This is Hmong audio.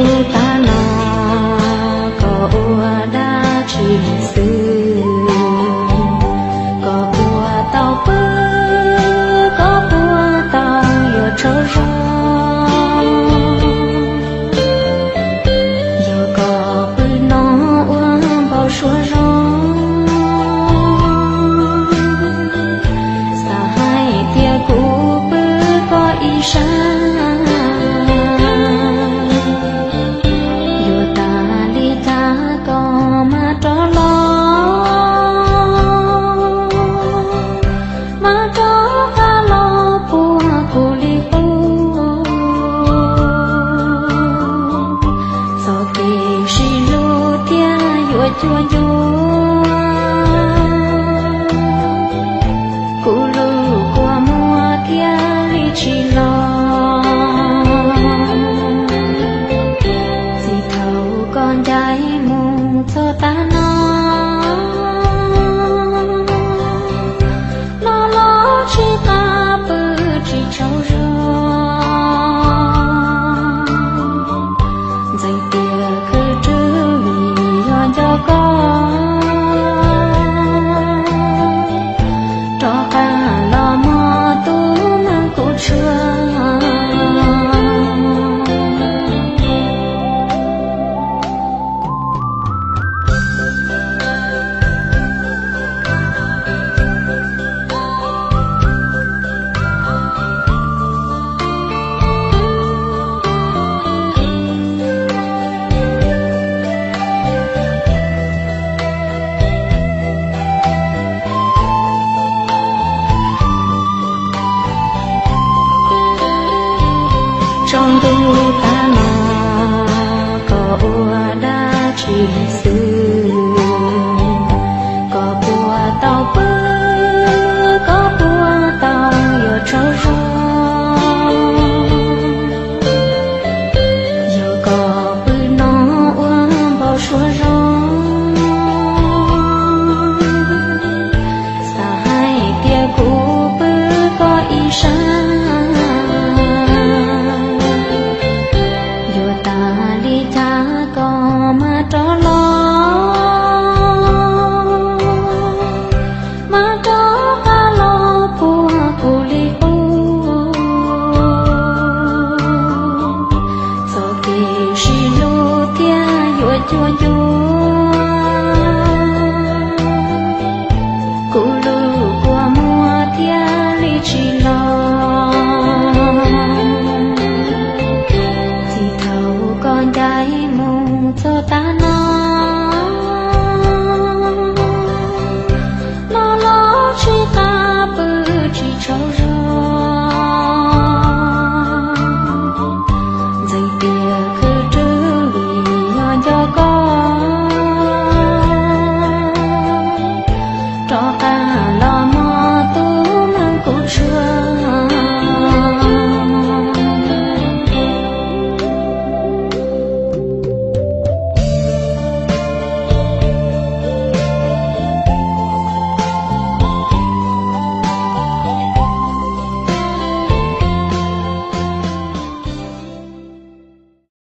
Tab no koj ua dab tsi xwb, koj puas tau pw, koj puas tau yuav tsaug zog? Yog koj pw no ua npau suav zoo, xav hais tias kuv pw koj ib sab, yuav tas li cas koj mam rov los, mam rov qab los puag kuv li qub. Txoj kev sib hlub thiaj yuav cuag ncuav, kuv lub kua muag thiaj li tsis los. Txij thaum koj ncaim mus txog tav no, no los tsis qab pw tsis tsaug zog. Ntxeev tias khwv rwg vim yog nco koj, rov qab los mog tus neeg kuv tshuav. Tsaus ntuj tag no koj ua dab tsi xwb, koj puas tau pw, koj puas tau yuav tsaug zog? Yog koj pw no ua npau suav zoo, xav hais tias kuv pw koj ib sab, yuav tas li cas koj mam rov los, mam rov qab los puag kuv li qub. Txoj kev sib hlub thiaj yuav cuag ncuav, kuv lub kua muag thiaj li tsis los. Txij thaum koj ncaim mus txog tav no,